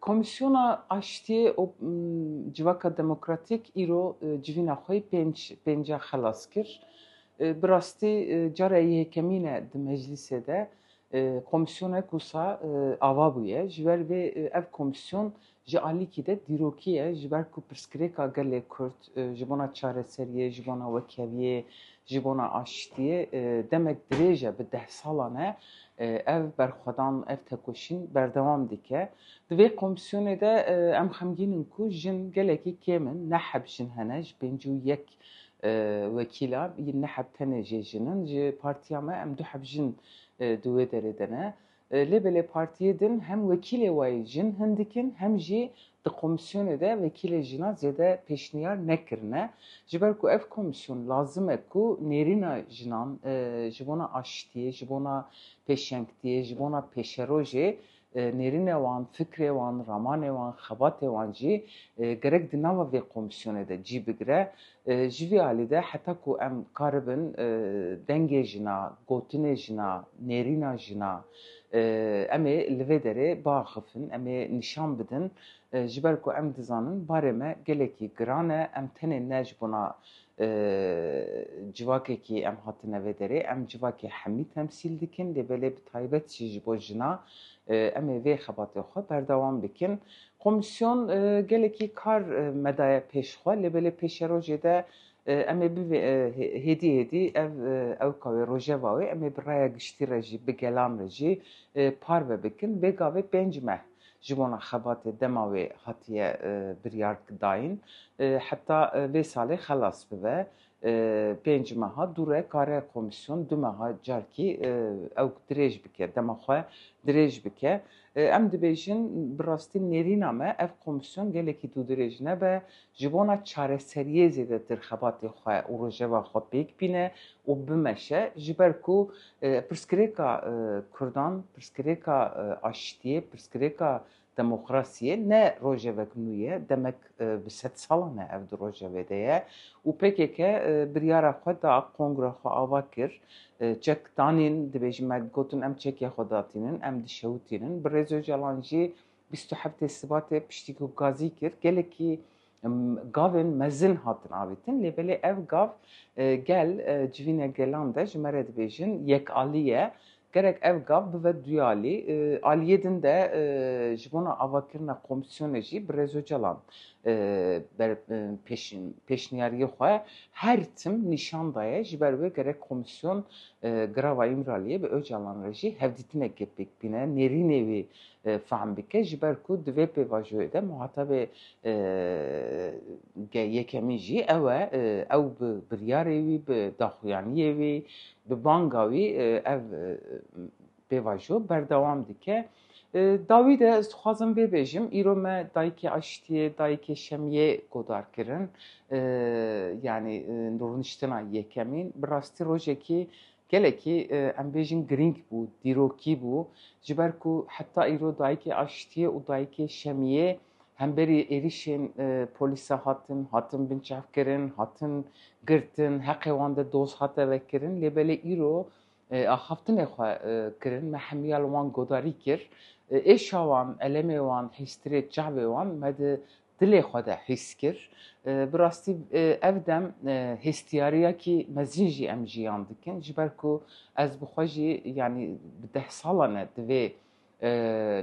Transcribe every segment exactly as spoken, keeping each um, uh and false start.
Komîsyona Aştiyê û, m, Civaka Demokratîk îro, e, civîna xwe yê pênc, pênca xelas kir. E, bi rastî, e, cara yekemîn e di meclîsê de, e, komîsyonek wisa, e, ava bûye. Ji ber vê, e, ev komîsyon ji alîkî de dîrokî ye, ji ber ku pirsgirêka gelê Kurd, e, ji bona çareseriyê, ji bona wekheviyê, ji bona aştiyê, e, demek dirêj e, bi deh salan e, e, ev berxwedan, ev tekoşîn berdewam dike. Di vê komîsyonê de, e, em xemgîn in ku jin gelekî kêm in, neh heb jin hene, ji pêncî û yek, e, wekîla, ne heb tenê jê jin in. Ji partiya me em du heb jin, e, di wê derê de ne. E, lê belê partiyê din hem wekîlê wayê jin hindik in, hem jî di komîsyonê de wekîlê jina zêde pêşniyar nekirine. Ji ber ku ev komîsyon lazim e ku nêrîna jinan, e, ji bona aştiyê, ji bona pêşengtiyê, ji bona pêşerojê, e, nêrînê wan, fikrê wan, ramanê wan, xebatê wan jî, e, gerek di nava vê komîsyonê de cî bigire. E, ji vî alî de heta ku em karibin, e, dengê jina, gotinê jina, nêrîna jina, e, em ê li vê derê biaxifin, em ê nîşan bidin, e, ji ber ku em dizanin barê me gelekî giran e, em tenê ne ji bona, e, civakekî em hatine vê derê, em civakê hemî temsîl dikin, lê belê bi taybet jî ji bo jina, e, em ê vê xebatê xwe berdewam bikin. Komîsyon, e, gelekî kar, e, me daye pêş xwe, lê belê pêşerojê de, e, em ê bivê, e, hê-, hêdî hêdî ev, e, ewka wê, rojeva wê, em ê bi raya giştî re jî, bi gelan re jî, e, parve bikin. Vê gavê pênc meh ji bona xebatê dema wê hatiye, e, biryar dayîn. E, heta, e, vê salê xelas bibe. E, pênc meha dû re kare komîsyon du meha carkî, e, ew dirêj bike, dema xwe dirêj bike. E, em dibêjin, bi rastî nêrîna me ev komîsyon gelekî dûdirêj nebe, ji bona çareseriyê zêdetir xebatê xwe û rojeva xwe pêk bîne û bimeşe, ji ber ku, e, pirsgirêka, e, Kurdan, pirsgirêka, e, aştiyê, pirsgirêka demokrasiyê ne rojevek nû ye, demek, e, bi sed salan e ev di rojevê de ye û P K K, e, biryara xwe da, kongra xwe ava kir, e, çek danîn, dibêjin me gotin em çekê xwe datînin, em dişewitînin. Birêz Ocalan jî bîst û heftê Sibatê piştî ku gazî kir, gelekî, em, gavên mezin hatin avêtin, lê belê ev gav, e, gel, e, civîne gelan de ji me re dibêjin yekalî ye. Gerek ev gav bive duyalî. E, aliyê din de, e, ji bona avakirina komîsyonê jî Birêz Ocalan, e, ber-, e, pêş-, pêşniyariyê xwe her tim nîşan daye. Ji ber wê gerek komîsyon, e, girava Îmraliyê bi Ocalan re jî hevdîtinekê pêk bîne, nêrînê wî, e, fehm bike. Ji ber ku di vê pêvajoyê de muhatabê, e, ge-, yekemîn jî ew e, e, ew bi biryarê wî, bi daxuyaniyê wî, bi banga wî, e, ev, e, pêvajo berdewam dike. E, dawî de ez dixwazim vê bêjim, îro me dayikê aştiyê, dayikê şemiyê godar kirin. E, yanî, e, rûniştina yekemîn. Bi rastî rojekî gelekî, e, em bêjin girîng bû, dîrokî bû. Ji ber ku heta îro dayikê aştiyê û dayikê şemiyê hemberî êrişên, e, polîsa hatin, hatin binçavkirin, hatin girtin, heqê wan de doz hate vekirin. Lê belê îro, e, axaftinê xwe, e, kirin, me hemiya li wan godarî kir. E, êşa wan, elemê wan, hêstirê çavê wan me di dilê xwe de hîs kir. E, bi rastî, e, ev dem, e, hêstiyariyekî mezin jî em jiyan dikin. Ji ber ku ez bi xwe jî, yanî bi deh salan e di vê, e,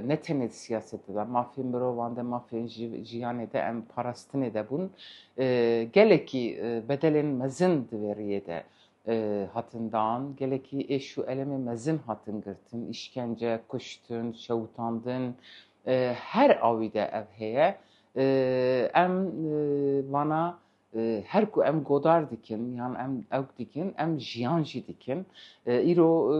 ne tenê di siyasetê de, mafên mirovan de, mafên ji-, jiyanê de em parastinê de bûn. E, gelekî, e, bedelên mezin di vê riyê de, e, hatin dan, gelekî êş û elemê mezin hatin girtin, îşkence, kuştin, şewitandin, e, her awî de ev heye. E, em, e, vana, e, her ku em godar dikin, yan em ewk dikin, em jiyan jî dikin. E, îro, e,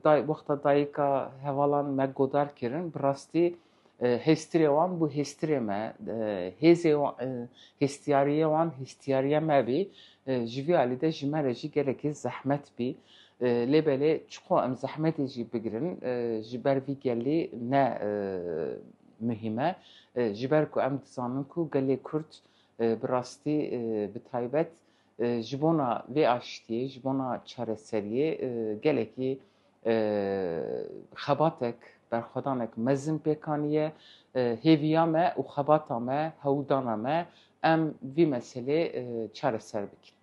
day-, wexta dayika hevalan me godar kirin, bi rastî, e, hêstirê wan bû hêstirê me, e, hêzê wan, e, hêstiyariyê wan hêstiyariya me bî, e, ji vî alî de ji me re jî gelekî zehmet bî. E, lê belê çiqo em zehmetê jî bigirin, e, ji ber vî gelî ne, e, muhîm e. E, ji ber ku em dizanin ku gelê Kurd, e, bi rastî, e, bi taybet, e, ji bona vê aştiyê, ji bona çareseriyê, e, gelekî, e, xebatek, Berxwedanek mezin pêk aniye, e, hêviya me û xebata me, hewldana me, em vî meselê, e, çareser bikin.